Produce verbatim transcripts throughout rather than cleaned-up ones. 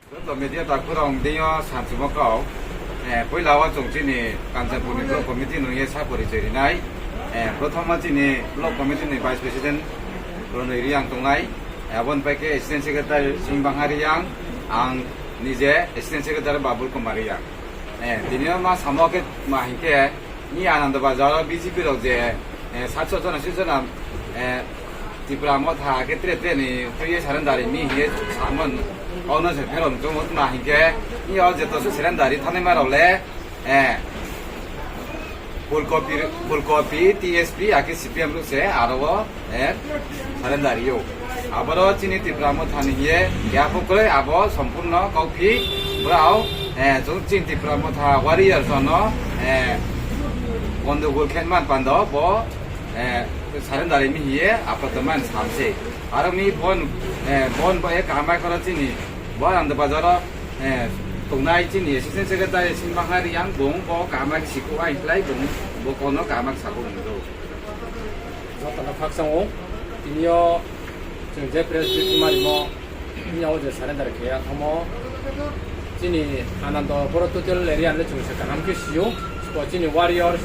Joto media takhurok deyo sanchimo kau. Eh, puila o chwng chini Kanchanpur ni block committee nungye sa porichoi rinai. Eh, prothoma chini block committee ni vice president Ronoi Riang tongnai. Eh, aboni pai khe assistant secretary Singbangha Riang, ang nije assistant secretary Babul Kumar Riang. Eh, tini o ma samo khe ma hinkhe, ni Ananda Bazar o B J P rok je, eh, satso jona, sijona, eh, Tipra Motha khe tre tre ni twi surrender mi hiye samon, ono se pherong chung ma hinkhe, ni o je to surrender thanai ma rok le, eh, Full copy, full copy, T S P, ake C P M rok se, aro o, eh, surrender yo. Aboro chini Tipra Motha ni ye, ya pokre, abo sompurno kauphi, brao, eh, chung chini Tipra Motha warriors no, eh, gondogol khenman pando, bo, eh, surrender mi hiye, apato man samse. Aro mi bon, eh, bon bo e kamai koro chini, bo ang de bazaro, eh, tongnai chini assistant secretary Singbangha Riang bung bo kama siko ai khlai bung bo kono kama sabo nungdo. Jotono khakchang o, tini o chwng je press meet marimo, tini o je surrender khe ya thamo, chini Anando boro total area le chwng se kaham khe sio, siko chini warriors,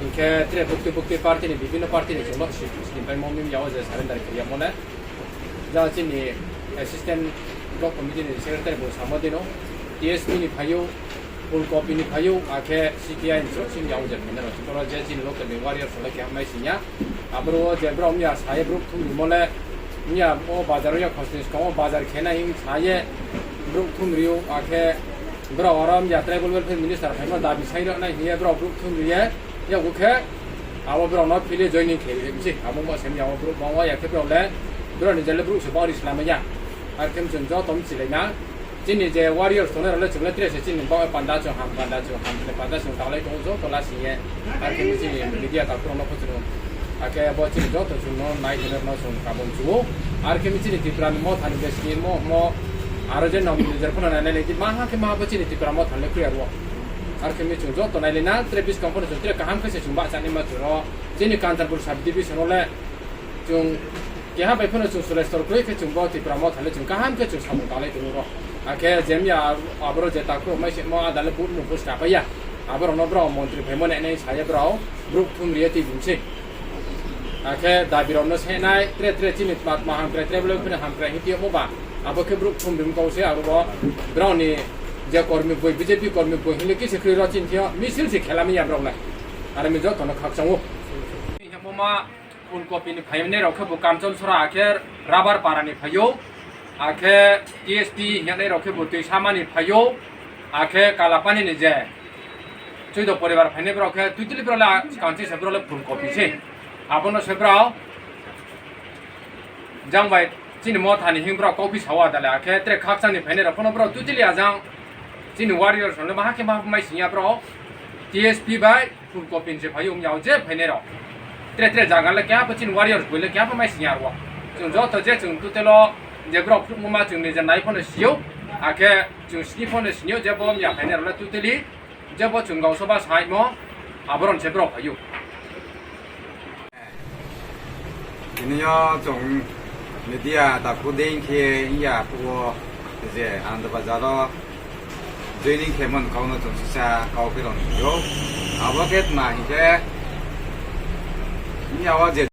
hinkhe tre bukti bukti party ni, bibhinno party ni chwng lo si, sini pai mo mim ya o je surrender khe ya mo le. Jang chini assistant block committee ni secretary bo samo dino, T S P ni phaio, full copy ni phaio, akhe C P I ni sok sini yang je phina rok. Boro je chini local ni warrior sala khe hamnai sinya. Abro je bro mya saye bro thum ni mole, mya o bazar ya khosni sko o bazar khena hing saye bro thum riyo, akhe bro orom ya tribal welfare minister phaima dabi sai rok nai hiye bro bro thum riye. Ya bukhe abo bro no phile joining khe bisi abo mo sem ya bro mo ya khe bro le bro ni jale bro se bari slam ya. Ar khem chun joto mchilai na. Chini je warriors tongnai rok le chwng le tre se chini bo panda chwng ham, panda chwng ham, panda chwng talai tongo joto la sing ye. Ar khe chini media ta khorokno khotoro. Akhe bo chini joto chwng no nai thwngno chwng kabon chuo. Ar khe chini Tripura ni Motha ni besi mo mo aro je nom ni jer phano nai nai di ma ha khe ma bo chini Tripura Motha le khuya ro. Ar khe chwng joto nai le na tre bis kong phano chwng tre kaham khe se chwng ba chani ma chwng ro. Chini Kanchanpur sub division o le Chwng keha bai phano chwng Suleshwar kwrwi khe chwng bo Tipra Motha le chwng kaham khe chwng samung tanglai tongo ro. Akhe jemya aboro je takhuk mai se mo adale but mung pus kapai ya. Aborok no bro montri phaimo ne nai saya bro bruk thum riya twi bumse. Akhe dabi rok no se nai tre tre chini tma tma ham krai tre bwlai phano ham krai hitiyo mo ba. Abo khe bruk thum rim kau se abo bo bro ni je kormi boi B J P kormi boi hile kise khri ro chin thio misil se khelami ya bro lai. Are mi joto no khakchang o. Mo ma Phulkopi ni phainai rok khe bo Kamchol Sora, akhe Rabar Para ni phaio, akhe T S P hinai rok khe bo Twisama ni phaio, akhe Kalapani ni je Chuido poribar phainai borok khe totally borok le kanchi se borok le Phulkopi se. Abono se borok jang bai chini Motha ni hing borok copy sao adale, akhe tre khakchang ni phainai rok phano borok totally ajang chini warriors rok le ma hakhe ma mai singya borok T S P bai Phulkopi ni se phaio wngya o je phainai rok. Tre tre jaga le keha pho chini warriors boi le keha pho mai singya aro. Chwng joto je chwng tutelo je borok phunukma chwng nije nai phano sio. Akhe chwng sini phano sinio je bo wngya phainai rok le tuteli je bo chwng gausoba saimo aboron se borok phaio. Tini o chwng media takhuk dei khe ya phuo je Ananda Bazar o joining khe mon kauno chwng sisa kau khe rong yo. Abo khe tma hinkhe ya o je